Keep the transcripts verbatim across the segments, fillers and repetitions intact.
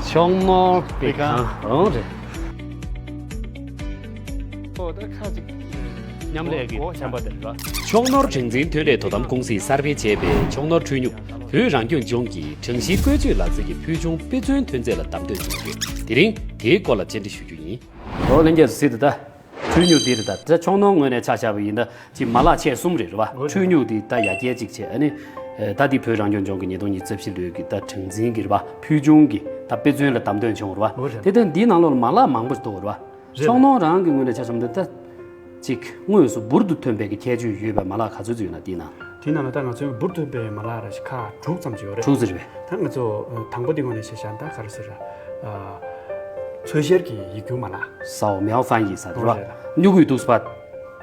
ཕྱོགས་ནོར་པའི་ཁང་། ཨང་རེད། ཨོ་ད་ཁ་ཅིག་མཉམ་ལས་ཀྱི་ཚན་པ་དེ་རེད་པ། ཕྱོགས་ནོར་སྒྲིག་འཛིན་ཐོན་ལས་དོ་དམ་ཀུང་སིས་གསར་སྤེལ་བྱས་པའི་ཕྱོགས་ནོར་འཕྲུལ་ཉོ། བོད་རང་སྐྱོང་ལྗོངས་ཀྱི་གྲངས་གཞིའི་བཀོལ་སྤྱོད་ལག་རྩལ་གྱི་ཕུལ་བྱུང་དཔེ་མཚོན་ཐོན་རྫས་ལ་བདམས་ཐོན་བྱུང་ཡོད། དེ་རིང་དེའི་སྐོར་ལ་བཅར་འདྲི་ཞུ་རྒྱུ་ཡིན། ཨོ་ལྷན་རྒྱས་སུ་སྲིད་དུ་ད། འཕྲུལ་ཉོ་འདི་རེད་ད། ད་ཕྱོགས་ནོར་ངོས་ནས་ཆ་བཞག་པ་ཡིན་ད། ཅིག་མ་ལག་ཆེ་གསུམ་རེད། རེད་བ། འཕྲུལ་ཉོ་འདི་ད་ཡར་རྒྱས་ཅིག་བྱས། ཨ་ནི་ད་འདི་བོད་རང་སྐྱོང་ལྗོངས་ཀྱི་ཉིས་སྟོང་ཉི་ཤུ་རྩ་བཞི་ལོའི་གི་ད་གྲངས་འཛིན་གྱི་རེད་བ། ཕུལ་བྱུང་གི་ད་དཔེ་མཚོན་ལ་བདམས་ཐོན་བྱུང་། རེད་བ། དེ་ལྟར་འདིའི་ནང་ལོགས་ལ་མ་ལག་མང་པོ་ཞིག་འདུག། རེད་བ། ཕྱོགས་ནོར་རང་གི་ངོས་ནས་ཆ་བཞག་ན་ད། ཅིག་དངོས་སུ་འབུར་དུ་ཐོན་པའི་གི་ཁྱད་ཆོས་ཡོད་པའི་མ་ལག་ག་ཚོད་ཅིག་ཡོད་ན་འདིའི་ནང་། དེའི་ནང་ལ་ད་ང་ཚོའི་འབུར་ཐོན་པའི་མ་ལག་ར་ཞིག་ཁག་དྲུག་ཙམ་ཅིག་ཡོད་རེད། དྲུག་ཙམ་རེད་པས། ད་ང་ཚོ་དང་པོ་འདི་ངོས་ནས་བཤད་བཞག་ན་ད་ག་རེ་ཟེར། ཚོས་གཤེར་གྱི་ཡིག་སྒྱུར་མ་ལག། 扫描翻译ས་དེ་རེད་བ། རེད། སྨྱུ་གུའི་འདུག་སེ་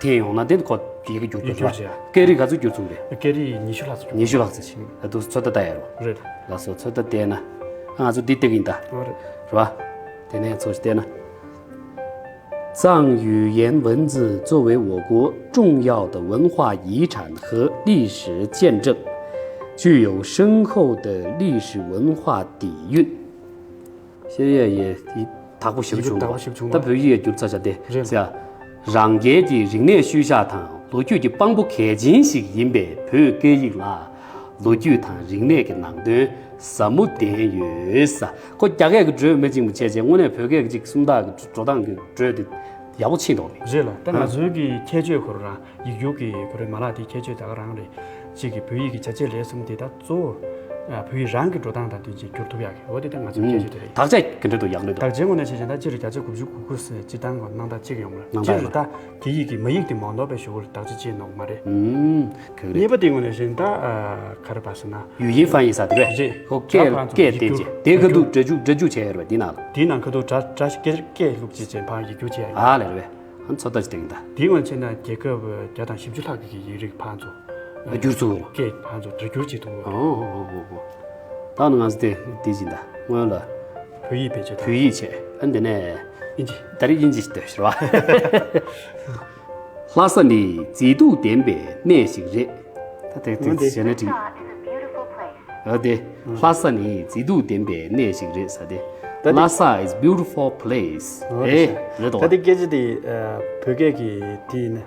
འཐེན་ཡོང་ན་དེ་ཁོ་ཡི་གེ་བསྒྱུར་ཐུབ་ཡིག་སྒྱུར་བྱེད། སྐད་རིགས་ག་ཚོད་བསྒྱུར་ཚུགས་རེད། སྐད་རིགས་ཉི་ཤུ་ལྷག་ཙམ་བསྒྱུར། ཉི་ཤུ་ལྷག་ཙམ་ཞིག་ལ་འདུག་སེ་ཚོད་ལྟ་བལྟས་ཡོད་རེད། རེད། ལགས་སོ། ཚོད་ལྟ་བལྟས་ན། ང་ཚོ་འདི་བལྟ་གི་ཡིན་ད། ཨོ་རེད། རེད་བ། དེ་ནས་ཚོ་ཞིག་བལྟས་ན། 藏语言文字作为我国重要的文化遗产和历史见证，具有深厚的历史文化底蕴。 ཤེས་ཡས་ཡས་དེ་དག་པོ་ཞེ་པོ་བྱུང་འདུག། ཡིག་སྒྱུར་དག་པོ་ཞེ་པོ་བྱུང་། ད་བོད་ཡིག་ཡར་བསྒྱུར་ཚར་བཞག་དེ་རེད། ཟེར་ཡ། རང་རྒྱལ་གྱི་རིག་གནས་ཤུལ་བཞག་དང་ལོ་རྒྱུས་ཀྱི་དཔང་པོ་གལ་ཆེན་ཞིག་ཡིན་པའི་བོད་སྐད་ཡིག་ལ། ལོ་རྒྱུས་དང་རིག་གནས་ཀྱི་ནང་དོན་ཟབ་མོ་ལྡན་ཡོད་ས། ཁོ་རྒྱ་སྐད་ཀྱི་འགྲོས་མི་གཅིག་མ་བྱས་བྱས་དངོས་གནས་བོད་སྐད་ཀྱི་གཅིག་སུམ་རྟགས་ཀྱི་འགྲོ་སྟངས་ཀྱི་འགྲོས་དེ་ཡག་པོ་ཕྱིན་འདུག་ནི། རེད་ལ། ད་ང་ཚོའི་གི་ཁྱད་ཆོས་ཁོ་རང་ཡིག་སྒྱུར་གྱི་ཁོ་རའི་མ་ལག་དེ་ཁྱད་ཆོས་ད་ག་རང་རེད། གཅིག་གི་བོད་ཡིག་གི་བྱ་བྱེད་ལས་གསུམ་དེ་ད་གཙོ་བོ་བོད་ཡིག་རང་གི་འགྲོ་སྟངས་དང་བསྟུན་ཅིང་བསྒྱུར་ཐུབ་ཡག་གི་འོ་དེ་ད་ང་ཚོའི་ཁྱད་ཆོས་དེ་རེད། དག་ཆ་ག་འདྲ་འདུག། ཡག་འདྲ་འདུག། དག་ཆའི་ངོས་ནས་བཤད་བྱས་ན་སྤྱིར་བརྒྱ་ཆ་དགུ་བཅུ་གོ་དགུ་ཙམ་སྤྱིར་བཏང་གི་སྣང་དག་ཅིག་ཡོང་གི་རེད། སྤྱིར་ད་དེ་ཡིག་གི་མ་ཡིག་དེ་མ་ནོར་བའི་ཞུ་བོར་དག་ཆ་ཅིག་ནོར་མ་རེད། ཨུམ། ག་རེད། གཉིས་པ་དེ་ངོས་ནས་བཤད་ན་ད་ག་རེ་པ་ཟེར་ན། 语音翻译ས་དེ་རེད། རེད། ཁོ་སྐད་ད་ཕར་ཚུར་སྐད་ཡིག་བསྟན་བྱས་སྒྱུར་དེ་ག་དུས་སྒྲ་འཇུག་སྒྲ་འཇུག་བྱས་ཡོད་རེད་པ་དེའི་ནང་ལ། དེའི་ནང་ཁ་ཐུག་སྒྲ་སྒྲ་སྐད་སྐད་བླུགས་བྱས་བྱས་ཕར་ཡིག་སྒྱུར་བྱས་ཡ་ཡིན། ཨ་ལས་རེད་པས། ཨ་ཚོད་ལྟ་ཅིག་བཏང་གི་ད། དེའི་ངོས་ནས་བྱས་ན་རྒྱལ་ཁབ་བརྒྱ་དང་བཞི་བཅུ་ལྷག་གི་ཡིག་རིགས་ཕར་ཚུར་བསྒྱུར་ཚུགས། སྐད་ཕར་ཚུར་སྒྲ་བསྒྱུར་བྱེད་ཐུབ། ཨོ་ཨོ་ཨོ་ཨོ། ད་ང་ཚོ་དེ་དེ་བཞིན་ད་སྔོན་ལ་བོད་ཡིག་བེད་སྤྱོད་དང་། བོད་ཡིག་བྱས། ཨ་འདི་ནས་ཨིན་ཇི། ད་རེས་ཨིན་ཇི་ཞིག་འདོད་ཤོར་བ། 拉萨ནི་མཛེས་སྡུག་ལྡན་པའི་གནས་ཤིག་རེད། ད་དེ་དེ་ཞེ་ན་འགྲིག། ཨ་དེ། 拉萨ནི་མཛེས་སྡུག་ལྡན་པའི་གནས་ཤིག་རེད་ས་དེ། ད་དེ། 拉萨 is beautiful place. ཨོ་ཨེ་རེད་དོ། ད་དེ་སྐད་ཆ་དེ་བོད་སྐད་ཀྱི་དེ་ཡིན་ན་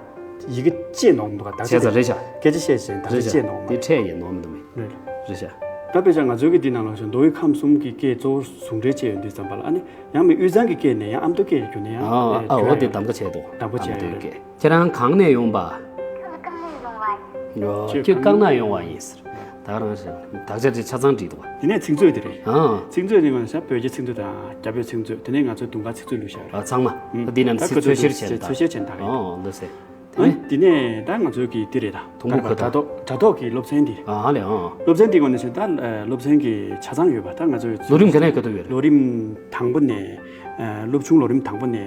ཡི་གེ་ཅེས་ནོར་མི་འདུག་ག། ད་བྱས་ཙང་རེད་ཤག། སྐད་ཆ་བཤད་བྱས་ད་རེད་ཅེས་ནོར་མི་འདུག། དེ་ཕྲད་ཡས་ནོར་མི་འདུག་མེད། རེད། རེད་ཤག། ད་དཔེ་ཆ་ང་ཚོའི་གི་དེ་ནང་ལོགས་ཤིག་མདོ་དབུས་ཁམས་གསུམ་གྱི་སྐད་གཙོ་བོ་ཟུང་འབྲེལ་བྱས་ཡོད་དུས་ཙམ་པ་ལ་ཨ་ནི་ཡང་མིན་དབུས་གཙང་གི་སྐད་ནས་ཡང་ཨ་མདོ་སྐད་ལ་བསྒྱུར་ན་ཡང་ཨ་ཨོ་དེ་གདམ་ག་བྱས་འདུག། གདམ་ག་བྱས་ཡོད་རེད། ཁྱེད་རང་གང་ནས་ཡོང་པ། ཁྱོད་གང་ནས་ཡོང་བ་ཡིན། ཁྱོད་གང་ན་ཡོང་བ་ཡིན་ཟེར། ད་རང་ཞིག་དག་ཆ་དེ་ཆ་ཚང་བྲིས་འདུག་བ། དེ་ནས་ཚིག་མཛོད་དེ་རེད། ཨང་། ཚིག་མཛོད་དེ་ངོས་ནས་བོད་ཀྱི་ཚིག་མཛོད་དང་རྒྱ་བོད་ཚིག་མཛོད་དེ་ནས་ང་ཚོའི་དུང་དཀར་ཚིག་མཛོད་ལུས་བཞག་རེད། ཨ་ཚང་མ། ཨང་། ད་འདི་རྣམས་ཚིག་འཚོལ་བཤེར་བྱས་ནས་ད། འཚོལ་བཤེར་བྱས་ནས་ད་ག་ཡིན། ཨང་ལགས་སེ། ཨང་། དེ་ནས་ད་ང་ཚོའི་གི་དེ་རེད་ད། དུང་དཀར་དྲ་ཐོག་དྲ་ཐོག་གི་སློབ་ཚན་དེ་རེད། ཨ་ལས་ཨང་། སློབ་ཚན་དེ་ངོས་ནས་བྱས་ད་སློབ་ཚན་གྱི་ཆ་ཚང་ཡོད་པ་ད་ང་ཚོའི་ལོ་རིམ་ག་ནས་ག་དུས་ཡོད་རེད། ལོ་རིམ་དང་པོ་ནས། སློབ་ཆུང་ལོ་རིམ་དང་པོ་ནས་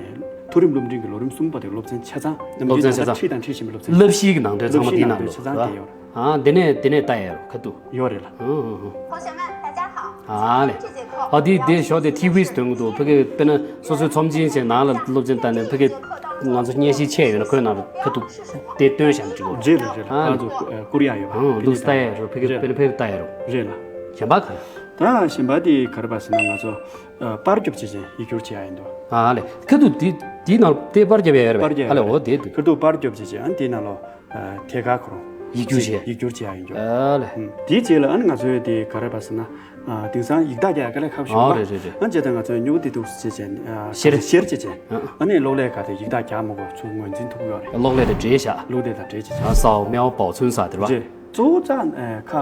མཐོ་རིམ་སློབ་འབྲིང་གི་ལོ་རིམ་གསུམ་བར་དུ་སློབ་ཚན་ཆ་ཚང་ནམ་རྒྱུན་ད་ལྟ་ཁྲིད་དང་ཁྲིད་བཞིན་པའི་སློབ་ཚན། བསླབ་གཞིའི་ནང་དོན་ཚང་མ་འདིའི་ནང་དུ་ཆ་ཚང་དེ་ཡོད་རེད། ཨ་འདི་ནས་འདི་ནས་ལྟ་ཡ་རོ་ཁ་ཐུག་ཡོད་རེད་ལ། ཨང་ཨང་། 同学们，大家好。 ཨ་ལས། ཨ་འདི་འདི་ཞོགས་དེ་ཊི་ཝི་སྟོན་གི་འདུག། ཕ་གི་དཔེར་ན་སོ་སོའི་ཚོམས་ཆེན་བྱས་ནང་ལ་སློབ་ཚན་བལྟས་ནས་ཕ་གི་ང་ཚོ་བརྙན་ཤེལ་ཆད་ཡོད་ན་ཁོའི་ནང་ལ་ཁ་ཐུག་དེ་སྟོན་བཞག་འགྲིག་གོ། རེད་རེད་རེད། ཨ་ང་ཚོ་བསྐུར་ཡ་ཡོད་པ། ཨང་འདུག་ལྟ་ཡ་རོ་ཕ་གི་དཔེར་ན་ཕ་གི་ལྟ་ཡ་རོ། རེད་ལ། གཞན་པ་ག་རེ། ད་གཞན་པ་དེ་ག་རེ་པ་ཟེར་ན་ང་ཚོ་པར་རྒྱབ་བྱས་ཅིང་ཡིག་སྒྱུར་བྱེད་ཡ་ཡིན་འདུག། ཨ་ལས། ཁ་ཐུག་དེ་དེའི་ནང་དེ་པར་རྒྱབ་ཡ་ཡོད་རེད་པས། པར་རྒྱབ་ཨ་ལས་ཡོད་འོ་དེ་འདུག། ཁ་ཐུག་པར་རྒྱབ་བྱས་ཅིང་ཨ་དེའི་ནང་ལོ་ཐད་ཀར་ཁོ་རང་ཡིག་སྒྱུར་བྱས། ཡིག་སྒྱུར་བྱེད་ཡ་ཡིན་འདུག། ཨ་ལས། ཨུམ། དེའི་རྗེས་ལ་ཨ་ནི་ང་ཚོའི་དེ་ག་རེ་པ་ཟེར་ན་དེང་སང་ཡིག་རྟགས་རྒྱག་ཡ་དཀའ་ལས་ཁག་པོ་ཞིག་ཨ་ཡོད་རེད་རེད་རེད། པ། ཨ་བྱས་ཙང་ང་ཚོས་སྨྱུ་གུ་དེ་འདུག་བྱས་ཅིང་ཤེར་ཤེར་བྱས་ཅིང་ཨ་ནི་གློག་ཀླད་ཁ་དེ་ཡིག་རྟགས་རྒྱག་མ་དགོས་ཚུར་ངོས་འཛིན་ཐུབ་ཀྱི་ཡོད་རེད། གློག་ཀླད་དེ་འདྲེས་བཞག། གློག་ཀླད་དང་འདྲེས་བྱས་ཅིང་ཨ་སའོ་མེའོ་པའོ་ཚུན་ས་དེ་རེད་པ། རེད། གཙོ་བོ་རྩ་ཁག་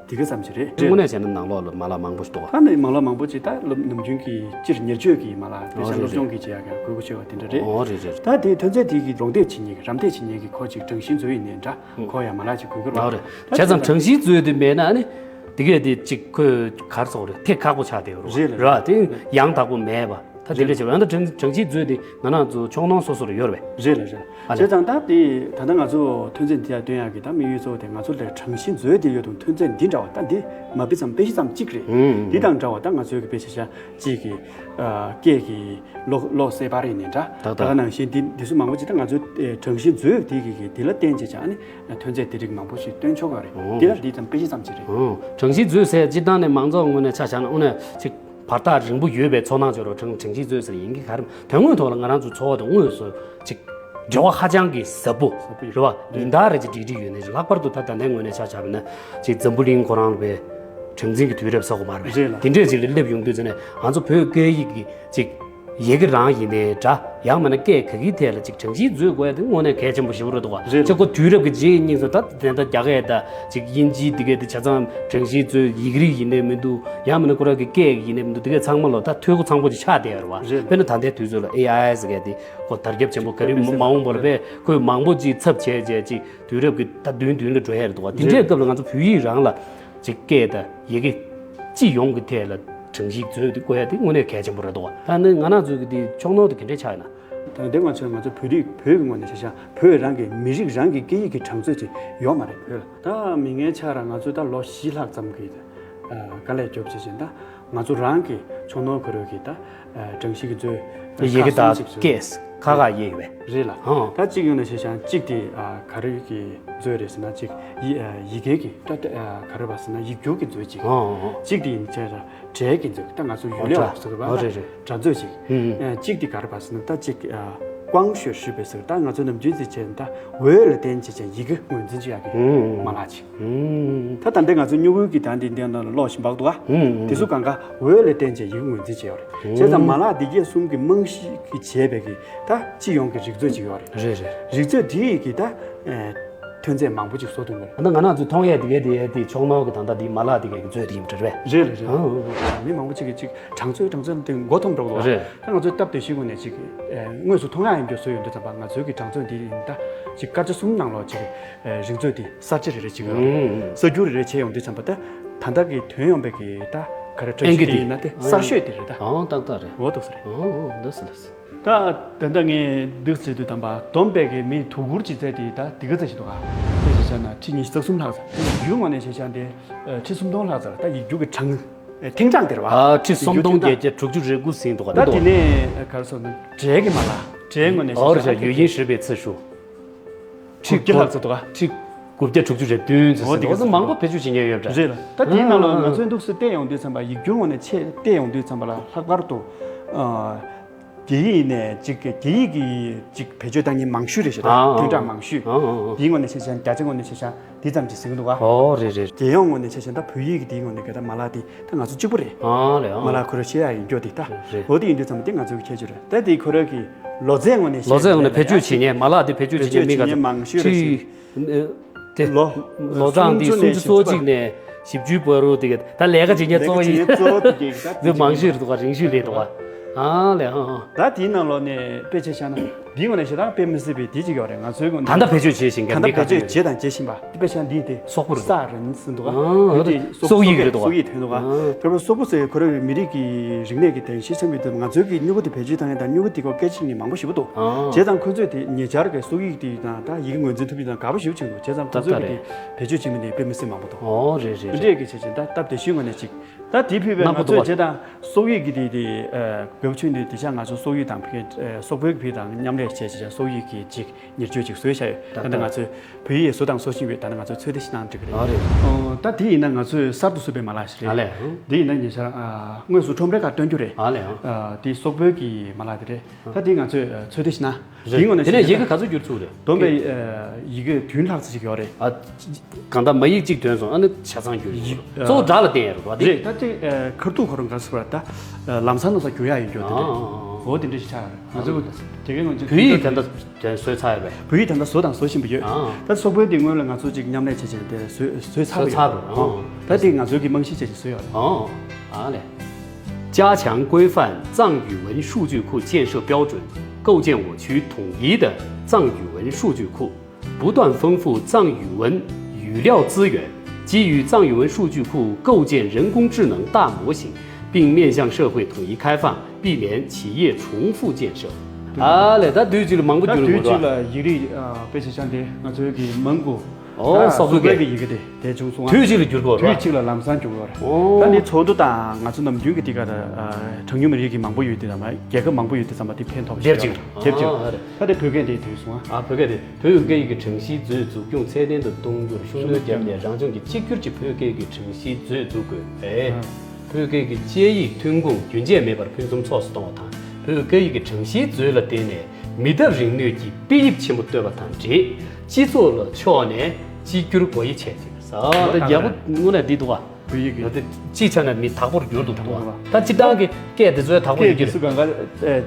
འདི་ག་ཙམ་ཞིག་རེད། དངོས་གནས་བྱས་ན་ནང་ལོགས་ལ་མ་ལག་མང་པོ་ཞིག་འདུག་ག། ད་ནི་མ་ལག་མང་པོ་ཅིག་ད་སློབ་ནམ་རྒྱུན་གྱི་སྤྱིར་ཉེར་སྤྱོད་ཀྱི་མ་ལག་དེ་ཨོ་བཞིན་རེད་སློབ་སྦྱོང་གི་བྱེད་ཡག་གི་དགོས་མཁོ་ཆེ་བ་དེ་འདྲ་རེད། ཨོ་རེད་རེད། ད་དེའི་ཐོན་རྫས་དེ་གི་རོགས་འདེགས་བྱེད་མཁན་གྱི་རམ་འདེགས་བྱེད་མཁན་གྱི་ཁོ་ཅིག་གྲངས་གཞི་མཛོད་ཡིན་ནའི་འདྲ་ཁོ་ཡང་མ་ལག་ཅིག་དགོས་ཀྱི་རེད། ཨོ་རེད། ད་བྱས་ཙང་གྲངས་གཞི་མཛོད་དེ་མེད་ན་ཨ་ནི་དེ་གས་དེ་ཅིག་ཁོས་ག་རེ་ཟེར་དགོས་རེད། ཐད་ཁག་པོ་ཆགས་བསྡད་ཡོད་རེད། རེད་རེད། དེ་ཡང་དག་པོ་མེད་པ། ད་དེ་འདྲ་བྱས་པ་ཡང་ད་གྲངས་གྲངས་གཞི་མཛོད་དེ་ང་རང་ཚོ་ཕྱོགས་ནོར་སོ་སོར་ཡོད་རེད་པས། རེད་ལ་རེད། ཨ་ལས། བྱས་ཙང་ད་དེ་ད་ལྟ་ང་ཚོ་ཐོན་རྫས་འདི་ཡར་བཏོན་ཡག་གི་ད་དམིགས་ཡུལ་གཙོ་བོ་དེ་ང་ཚོ་ལ་གྲངས་གཞི་མཛོད་དེ་ཡོད་དུས་ཐོན་རྫས་འདི་འདྲ་བ་ད་འདི་མ་དཔེ་ཙམ་དཔེ་གཞི་ཙམ་གཅིག་རེད། ཨུམ། འདི་དང་འདྲ་བ་ད་ང་ཚོའི་གི་དཔེ་ཆ་ཤ་གཅིག་གི་སྐད་ཀྱི་གློག་གློག་གསལ་པར་ཡིན་ནའི་འདྲ། ད་ད་ད་ག་ནང་བཞིན་འདི་འདི་ཚོ་མང་པོ་ཅིག་ད་ང་ཚོའི་གྲངས་གཞི་མཛོད་དེ་གི་གི་འདི་ལ་བརྟེན་བྱས་ཀྱང་ཨ་ནི་ཐོན་རྫས་དེ་རིགས་མང་པོ་ཞིག་བཏོན་ཆོག་གི་རེད། ཨོ། འདི་ལ་འདི་ཙམ་དཔེ་གཞི་ཙམ་ཅིག་རེད། ཨོ། གྲངས་གཞི་མཛོད་ཟེར་སྤྱིར་བཏང་ནས་མང་ཚོགས་ངོས་ནས་ཆ་བཞག་ན་དངོས་གནས་ཅིག་བར་ཐག་རིང་པོ་ཡོད་པའི་ཚོར་སྣང་བྱོས་རོགས། གྲངས་གྲངས་གཞི་མཛོད་ཟེར་ཡིན་གྱི་ག་རེ་དོན་དངོས་ཐོག་ལ་ང་རང་ཚོའི་འཚོ་བ་དང་དངོས་སུ་ཅིག་འབྲེལ་བ་ཧ་ཅང་གི་ཟབ་པོ་ཟབ་པོ་ཡོད་རེད་བ། རེད། ཉིན་ལྟར་རེ་ཅིག་སྒྲིག་སྒྲིག་ཡོད་ནས་ལྷག་པར་དུ་ད་ད་ལྟའི་ངོས་ནས་ཆ་བཞག་པ་ན་ཅིག་འཛམ་བུ་གླིང་ཁོ་རང་ལ་བའི་གྲངས་འཛིན་གྱི་དུས་རབས་ཟེར་དགོས་མ་རེད་པས། རེད་ལ། དེ་འདྲས་ཅིག་ལ་སླེབས་ཡོང་དུས་ཙམ་ནས་ང་ཚོ་བོད་སྐད་ཡིག་གི་ཅིག་ཡི་གེ་རང་ཡིན་ནའི་འདྲ། ཡང་མིན་ན་སྐད་ག་གི་ཐད་ལ་ཅིག་གྲངས་གཞི་མཛོད་དགོས་ཡ་དེ་དངོས་གནས་གལ་ཆེན་པོ་ཞེ་པོ་རེད་འདུག་བ། རེད། ཅིག་ཁོ་དུས་རབས་ཀྱི་རྗེས་སྙེགས་སུ་ད་དེ་འདྲ་རྒྱ་སྐད་དང་ཅིག་དབྱིན་ཇི་འདི་གའི་དེ་ཆ་ཚང་གྲངས་གཞི་མཛོད་ཡིག་རིགས་ཡིན་ནའི་མི་འདུག། ཡང་མིན་ན་ཁོ་རང་གི་སྐད་ཡིན་ནའི་མི་འདུག། དེ་གའི་ཚང་མ་ལོ་ད་འཐུས་སྒོ་ཚང་པོ་ཅིག་ཆགས་བསྡད་ཡོད་རེད་བ། རེད། དཔེར་ན་ད་ལྟའི་དུས་ཚོད་ལ་ཨེ་ཨའི་ཟེར་མཁན་དེ་ཁོ་དར་ཁྱབ་ཆེན་པོ་ག་རེ་མ་མ་འོངས་པ་ལ་བས་ཁོས་མང་པོ་ཅིག་ཚབ་བྱས་བྱས་ཅིག་དུས་རབས་ཀྱི་ད་མདུན་མདུན་ལ་འགྲོ་ཡ་རེད་འདུག་བ། དེ་འདྲའི་སྐབས་ལ་ང་ཚོ་བོད་ཡིག་རང་ལ་ཅིག་སྐད་དང་ཡི་གེ་སྤྱི་ཡོངས་ཀྱི་ཐད་ལ་གྲངས་གཞི་མཛོད་དེ་བཀོད་ཡ་དེ་དངོས་གནས་གལ་ཆེན་པོ་རེད་འདུག་བ། ད་ནི་ང་རང་ཚོའི་གི་དེ་ཕྱོགས་ནོར་དེ་ག་འདྲས་ཆགས་ཡོད་ན། ད་འདི་ང་ཚོས་ང་ཚོ་བོད་རིགས་བོད་ཀྱི་ངོས་ནས་བྱས་ཙང་བོད་རང་གི་མི་རིགས་རང་གི་སྐད་ཡིག་གི་གྲངས་མཛོད་ཅིག་ཡོད་མ་རེད་བོད་ལ། ད་མི་ངན་ཆགས་ར་ང་ཚོ་ད་ལོ་བཞི་ལྷག་ཙམ་གི་དཀའ་ལས་རྒྱོབ་བྱས་ཙང་ད་ང་ཚོ་རང་གི་ཕྱོགས་ནོར་ག་རེ་གི་ད་གྲངས་གཞི་གི་མཛོད་ཡི་གེ་དང་སྐད་ཁ་ཁ་ཡེ་ཡོད་པས། རེད་ལ། ཧང་། ད་གཅིག་ཡོང་ནས་བྱས་ཙང་གཅིག་དེ་ག་རེ་གི་མཛོད་རེད་ཟེར་ན་གཅིག་ཡི་ཡི་གེ་གི་ད་ག་རེ་བ་ཟེར་ན་ཡིག་སྒྱུར་གི་མཛོད་གཅིག་ཧང་ཧང་། གཅིག་དེ་ཡིན་ཚེ་སྒྲའི་གི་མཛོད་ད་ང་ཚོ་ཡུལ་ལས་འོ་བ་ཟེར་བ་འོ་རེད་རེད། སྒྲ་མཛོད་ཅིག་ཧུམ་ཧུམ། གཅིག་དེ་ག་རེ་བ་ཟེར་ན་ད་གཅིག་光学识别ཟེར་ད་ང་ཚོ་ནམ་རྒྱུན་ཚེ་བྱས་ད་འོད་ལ་བརྟེན་བྱས་ཅིག་ཡི་གེ་ངོས་འཛིན་བྱེད་ཡག་གི་ཧུམ་ཧུམ། མ་ལག་ཅིག་ཧུམ་ཧུམ། ད་ད་ལྟ་ང་ཚོ་སྨྱུ་གུའི་གི་ད་འདི་འདི་ནང་ལ་ཀློག་བཞིན་འབག་འདུག་ཨ། ཧུམ་ཧུམ། དེ་ཚོ་གང་ག་འོད་ལ་བརྟེན་བྱས་ཡི་གེ་ངོས་འཛིན་བྱས་ཡོད་རེད། བྱས་ཙང་མ་ལག་འདི་གས་གསུམ་གྱི་རྨང་གཞི་གི་བྱས་པའི་གི་ད་སྤྱི་ཡོངས་ཀྱི་རིག་མཛོད་ཅིག་ཡོད་རེད། རེད་རེད། རིག་མཛོད་དེ་ཡི་གི་ད་ཐོན་རྫས་མང་པོ་ཅིག་བཟོ་ཐུབ་ཡོད་རེད། ད་ང་རང་ཚོས་མཐོང་ཡས་དེ་གས་དེ་ཡས་དེ་ཕྱོགས་ནོར་གི་ད་ལྟ་འདི་མ་ལག་དེ་གས་ཀྱི་མཛོད་དེ་ཡིན་པ་རེད་པས། རེད་རེད་རེད། ཨང་། མི་མང་པོ་ཅིག་གིས་ཅིག་གྲངས་མཛོད་གྲངས་མཛོད་དེ་མགོ་འཐོམས་འགྲོ་གི་འདུག་རེད། ད་ང་ཚོས་སྟབས་བདེ་ཤོས་ངོས་ནས་ཅིག་དངོས་སུ་མཐོང་ཡག་ཡིན་རྒྱུ་བཟོ་ཡོང་དུས་ཙམ་པ་ང་ཚོའི་གི་གྲངས་མཛོད་འདི་ཡིན་ད་ཅིག་སྐར་ཆ་གསུམ་ནང་ལོགས་ཅིག་རིག་མཛོད་འདི་གསར་བརྗེ་རེ་རེ་བྱེད་ཀྱི་ཡོད་རེད། ཨང་། གསར་བསྒྱུར་རེ་རེ་བྱས་ཡོང་དུས་ཙམ་པ་ད་ད་ལྟ་གི་ཐོན་ཡོང་པའི་གི་ད་ག་རེ་ཨེན་ཀི་འདི་ཡིན་ན་དེ་གསར་ཤོས་དེ་རེད་ད། ཨང་། ཏག་ཏག་རེད། འོ་འདུག་ས་རེད། ཨང་། འདུག་ས་འདུག་ས། ད་ད་ལྟ་ངས་འདུག་ཟེར་དུས་དམ་པ་བསྡོམས་པའི་གི་མི་དོ་ཁུར་ཅིག་བཙལ་དེ་ད་དེ་ག་ཚད་ཞིག་འདུག་ག་དེ་ཞིག་བྱས་ན་ཁྲི་ཉི་ཤུ་རྩ་གསུམ་ལྷག་ཙམ། ཡིག་སྒྱུར་ངོས་ནས་བྱས་ཙང་དེ་ཁྲི་སུམ་སྟོང་ལྷག་ཙམ་ད་ཡིག་སྒྱུར་གི་གྲངས་ཐེངས་གྲངས་དེ་རེད་བ། ཨ་ཁྲི་སུམ་སྟོང་བརྒྱད་བརྒྱ་དྲུག་ཅུ་རེ་དགུ་ཟིན་འདུག་ག་ད་དེ་ནས་ག་རེ་ཟེར་ན་འབྲེལ་གི་མ་ལག་འབྲེལ་ངོས་ནས་བྱས་ཙང་语音识别次数 ཁྲི་དགུ་བརྒྱ་ལྷག་ཙམ་འདུག་ག་ཁྲི་དགུ་བརྒྱ་དྲུག་ཅུ་རེ་བདུན་ཙམ་ཟིན་འདུག་ག་མང་པོ་བེད་སྤྱོད་བྱེད་མཁན་ཡོད་པ་འདྲ། རེད་ལ། ད་དེའི་ནང་ལ་ང་ཚོས་འདུག་སེ་བལྟས་ཡོང་དུས་ཙམ་པ་ཡིག་སྒྱུར་ངོས་ནས་ཆེད་བལྟས་ཡོང་དུས་ཙམ་པ་ལ་ལྷག་པར་དུ་རྒྱ་ཡིག་ནས་ཅིག་རྒྱ་ཡིག་གི་ཅིག་བེད་སྤྱོད་བཏང་མཁན་མང་ཤོས་རེད་ཤག་ད་ཐེངས་གྲངས་མང་ཤོས། དེའི་ངོས་ནས་བྱས་ཙང་རྒྱ་ཆེ་ངོས་ནས་བྱས་ཙང་འདི་ཙམ་ཅིག་ཟིན་གི་འདུག་ག་ཨོ་རེད་རེད། རྒྱལ་ཡོངས་ངོས་ནས་བྱས་ཙང་ད་བོད་ཡིག་གི་དེའི་ངོས་ནས་ག་ད་མ་ལག་དེ་ད་ང་ཚོ་གཅིག་པུ་རེད། ཨ་ལས། ཨ་མ་ལག་ཁོ་རང་ཤེས་ཡག་ཡིན་རྒྱུ་དེ་ད། རེད། འོ་དེ་ཡིན་དུས་ཙམ་པ་དེ་ང་ཚོའི་གི་ཁྱད་ཆོས་རེད། ད་དེ་ཁོ་རང་གི་ལོ་ཚད་ངོས་ནས་ལོ་ཚད་ངོས་ནས་བེད་སྤྱོད་བྱེད་མཁན་མ་ལག་དེ་བེད་སྤྱོད་བྱེད་མཁན་མི་ག་ཚོད་མང་ཤོས་རེད་ཁྲི་ཨེ་དེ་ལོ་ལོ་གྲངས་དེ་སུམ་ཅུ་སོ་གཅིག་ནས་བཞི་བཅུའི་བར་དུ་དེ་ག་ད་ལས་ཀ་བྱེད་མཁན་གཙོ་བོ་ཡིན། ལས་ཀ་བྱེད་མཁན་གཙོ་བོ་དེ་ག་ད་དེ་མང་ཤོས་རེད་འདུག་ག་རིང་ཤོས་རེད་འདུག་ག་ཨ་ལས། ཨ་ཨ། ད་དེའི་ནང་ལོགས་ནས་དཔེ་ཆ་བཞག་ན། འདིའི་ངོས་ནས་བྱེད་སྟངས་དཔེ་མི་སྲིད་པའི་དེ་གཅིག་ཡོད་རེད། ང་ཚོའི་ངོས་ནས་ད་ལྟ་བེད་སྤྱོད་བྱེད་བཞིན་མཁན་ད་ལྟ་མི་ག་བེད་སྤྱོད་ཚོ་བྱེད་དང་བྱེད་བཞིན་པ། དཔེ་བཞག་འདི་དེ་སོག་པོ་རེད། ས་རིན་ཟིན་འདུག་ཨ། ཨ་འདི་དེ་སོག་སོག་ཡིག་རེད་འདུག་ཨ། སོག་ཡིག་ཐོན་འདུག་ཨ། ཨ་དེ་སོག་པོ་ཟེར་ཁོ་རང་མི་རིགས་ཀྱི་རིག་གནས་ཀྱི་དེ་ཤེས་ཚན་པའི་དུས་ང་ཚོའི་གི་སྨྱུ་གུ་དེ་བེད་སྤྱོད་བཏང་ཡས་དང་སྨྱུ་གུ་དེ་སྐོར་སྐད་ཆ་ནི་མང་པོ་ཞེ་པོ་འདུག་ཨ་བྱས་ཙང་ཁོ་ཚོས་དེ་ཉེ་ཆར་གྱི་སོག་ཡིག་དེ་དང་ད་ཡི་གེ་ངོས་འཛིན་ཐུབ་ཡས་དང་དགའ་པོ་ཞེ་པོ་བྱུང་འདུག་བྱས་ཙང་ཁོ་ཚོས་གི་དེ་བེད་སྤྱོད་བྱེད་མི་དེ་དཔེ་མི་སྲིད་མང་པོ་འདུག་ཨོ་རེད་རེད། འདི་འདྲས་གི་བྱས་ཙང་ད་སྟབས་བདེ་ཤོས་ངོས་ནས་ཅིག་ད་དེའི་ཕུད་པའི་ང་ཚོས་བྱས་དང་སོག་ཡིག་གི་དེ་དེ་བེའུ་ཆུན་དེ་དེ་ཆ་ང་ཚོ་སོག་ཡིག་དང་ཕུད་སོག་པོའི་ཕུད་དང་མཉམ་ལས་བྱས་བྱས་སོག་ཡིག་གི་ཅིག་ཉེར་སྤྱོད་ཅིག་བཟོས་བཞག་ཡོད། ད་ལྟ་ང་ཚོས་བོད་ཡིག་བཟོ་དང་བཟོ་བཞིན་ཡོད། ད་ལྟ་ང་ཚོས་ཚོད་ལྟ་ཞིག་གནང་འགྲིག་གི་རེད། ཨ་རེད། ཨོ་ད་དེ་ཡིན་ན་ང་ཚོས་གསར་དུ་བཟོས་པའི་མ་ལག་ཞིག་རེད། ཨ་ལས། དེ་ཡིན་ན་ཉེ་ཆར་དངོས་སུ་ཁྲོམ་རའི་ཁར་སྟོན་རྒྱུ་རེད། ཨ་ལས། དེ་སོག་པོའི་གི་མ་ལག་དེ་རེད། ད་དེ་ང་ཚོས་ཚོད་ལྟ་ཞིག་གནང་། རེད། དེ་ནས་ཡི་གེ་ག་ཚོད་བསྒྱུར་ཚུགས་རེད། བསྡོམས་པས་ཡི་གེ་བདུན་ལྷག་ཙམ་ཞིག་ཡོད་རེད། ཨ། གང་ལྟར་མ་ཡིག་གཅིག་ཐོན་སོང་། ཨ་ནི་ཆ་ཚང་བསྒྱུར་ཡིན། ཡིག་གཙོ་བོ་སྒྲ་ལ་བརྟེན་ཡོད་རེད་པ། རེད། ད་དེ་ཁ་ཐུག་ཁོ་རང་ག་རེ་ཟེར་བ་ད་ལམ་སང་ལམ་སང་བསྒྱུར་ཡག་ཡིན་རྒྱུ་དེ་འདྲ། ཨ་ཨ་ཨ། འོ་དེ་འདྲ་ཞིག་ཆགས་ཡོད་རེད། ང་ཚོ་དེ་གའི་ངོས་ཀྱི་བོད་ཡིག་ད་ལྟ་བཟོས་ཚར་ཡོད་པས། བོད་ཡིག་ད་ལྟ་བཟོ་དང་བཟོ་བཞིན་པ་ཡོད། ཨ། ད་སོག་པོའི་དེ་སྔོན་ལ་ང་ཚོ་ཅིག་མཉམ་ལས་བྱས་བྱས་དེ་བཟོས་བཟོས་ཚར་བ་ཡོད། བཟོས་ཚར་བ། ཨ། ད་དེ་ང་ཚོའི་གི་རྨང་གཞི་བྱས་བྱས་བཟོས་ཡོད་རེད། ཨ། ཨ་ལས། 加强规范藏语文数据库建设标准，构建我区统一的藏语文数据库。 不断丰富藏语文语料资源，基于藏语文数据库构建人工智能大模型，并面向社会统一开放，避免企业重复建设。 ཨ་ལས། ད་དུས་གཅིག་ལ་མང་པོ་ད་བསྒྱུར་དགོས་དུས་གཅིག་ལ་ཡིག་རིགས་ཨ་དཔེ་ཆ་ཆ་འདི་ང་ཚོའི་གི་མང་པོ་ཨོ་ད་སོག་པོའི་སོག་པོའི་སྐད་གི་ཡི་གེ་དེ་དེ་བྱུང་སོང་ཨ། དུས་གཅིག་ལ་བསྒྱུར་དགོས་རེད། དུས་གཅིག་ལ་ལམ་སང་བསྒྱུར་དགོས་རེད། ཨོ། ད་འདི་ཚོགས་འདུ་དང་ང་ཚོ་ནམ་རྒྱུན་གི་འདི་ག་ད་གྲངས་ཉུང་མི་རིགས་གི་མང་པོ་ཡོད་དེ་དང་རྒྱལ་ཁབ་མང་པོ་ཡོད་དེ་ཙམ་པ་དེ་ཕན་ཐོགས་ཤིག་སྡེབ་གཅིག་ཡོད་རེད། སྡེབ་གཅིག་ཨ་རེད། ད་དེ་བོད་སྐད་འདི་དུས་སོང་ཨ། ཨ་བོད་སྐད་དེ། བོད་ཡིག་སྐད་ཡིག་གི་གྲངས་གཞིའི་མཛོད་འཛུགས་སྐྱོང་ཚད་ལྡན་དུ་གཏོང་རྒྱུར་ཤུགས་སྣོན་བརྒྱབ་ནས་རང་ལྗོངས་ཀྱི་གཅིག་གྱུར་གྱི་བོད་སྐད་ཀྱི་གྲངས་གཞིའི་མཛོད་འཛུགས་དགོས། ཨེ། ཨ། བོད་སྐད་ཀྱི་དཔྱད་ཡིག་ཐོན་ཁུངས་རྒྱུན་ཆད་མེད་པར་ཕུན་སུམ་ཚོགས་སུ་གཏོང་བ་དང་། བོད་སྐད་ཡིག་གི་གྲངས་གཞིའི་མཛོད་ལ་བརྟེན་ནས་མི་ཐབས་རིག་ནུས་ཀྱི་དཔེ་དབྱིབས་ཆེན་པོ་བཏོད་པ་དང་འབྲེལ། སྤྱི་ཚོགས་ལ་ཕྱོགས་ནས་གཅིག་གྱུར་སྒོ་དབྱེ་བྱས་ཟིན། ས་ད་རྒྱལ་པོ་དངོས་གནས་འདི་འདུག་བ། བོད་ཡིག་གི་ད་ལྟ་སྤྱིའི་ཆ་ནས་མི་དག་པོར་གྱུར་འདུག་འདུག་བ། ད་སྤྱིར་བཏང་གི་སྐད་དེ་ཚོའི་དག་པོ་སྐད་ཡོད་ཀྱི་ཀྱི་སུ་གང་ག་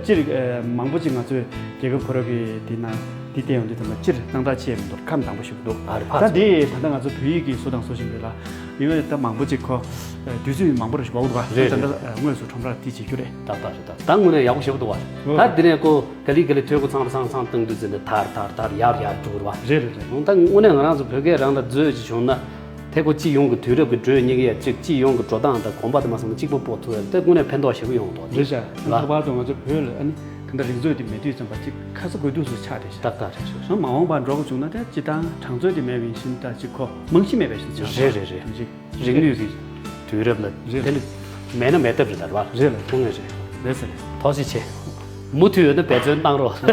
སྤྱིར་མང་པོ་ཅིག་ང་ཚོས་རྒྱལ་ཁབ་ཁོ་ར་གི་དེ་ན་འདི་བལྟས་ཡོང་དུས་ཙམ་པ་སྤྱིར་སྣང་དག་ཆེ་མི་འདུག་ཁམས་དྭངས་པོ་ཞིག་འདུག་ཨ་རེ་ཕ་ད་ཚོ་འདི་ད་ལྟ་ང་ཚོ་བོད་ཡིག་གི་བཟོ་དང་བཟོ་བཞིན་པའི་ལ་ཡིན་ཡོད་ད་མང་པོ་ཅིག་ཁོ་དུས་ཚོད་མང་པོ་རེ་ཞིག་འགོར་འདུག་ག་རེད་ད་ལྟ་རེད། དངོས་སུ་ཁྲོམ་རར་དེ་བྱེད་རྒྱུ་རེད། ད་ད་རེད་ད་ད་དངོས་གནས་ཡག་པོ་ཞེ་པོ་འདུག་བ། ཨོ། ད་དེ་ནས་ཁོ་ག་ལི་ག་ལི་ཐོད་ཁོ་ཚང་ར་ཚང་ཚང་བཏང་དུས་ཙམ་ནས་དར་དར་དར་ཡར་ཡར་འགྲོ་གི་རེད་བ། རེད་རེད་རེད། ད་དངོས་གནས་ང་རང་ཚོ་བོད་སྐད་རང་ལ་མཛོད་ཅིག་བྱུང་ན། དེ་ཁོ་སྤྱི་ཡོངས་ཀྱི་དུས་རབས་ཀྱི་འགྲོས་གཉིས་ཀ་ཡ་གཅིག་སྤྱི་ཡོངས་ཀྱི་འགྲོ་སྟངས་དང་གོམ་པ་དེ་མ་སོང་ན་གཅིག་པོ་སྤོ་ཐུབ་ཡ་དེ་དངོས་གནས་ཕན་ཐོགས་ཞེ་པོ་ཡོང་གི་འདུག་རེད་ཤག་ལྷག་པར་དུ་ང་ཚོ་བོད་ལ་ཨ་ནི་དེ་འདྲ་རིག་མཛོད་དེ་མེད་དུས་ཙམ་པ་གཅིག་ཁ་ཚ་དགོས་གཏུགས་སུ་ཆགས་བསྡད་ཤག་ཏག་ཏག་རེད་ཤག་ཨ་མ་འོངས་པར་འགྲོ་དགོས་བྱུང་ན་དེ་སྤྱི་བཏང་གྲངས་མཛོད་དེ་མེད་པ་ཡིན་ཕྱིན་ད་གཅིག་ཁོ་རྨང་གཞི་མེད་པ་ཞིག་ཆགས་རེད་རེད་རེད། རེད་ཅིག་རིག་ནུས་ཀྱི་དུས་རབས་ལ་རེད་དེ་ནི་མེད་ན་མེད་ཐབས་རེད་ད་རེད་བ། རེད་ལ་ཐུང་ངེས་རེད། རེད་ཟེར་རེད། ཐོག་ཞིག་ཆེ། མུ་མཐུད་ཡོད་ན་འབད་བརྩོན་གནང་རོགས།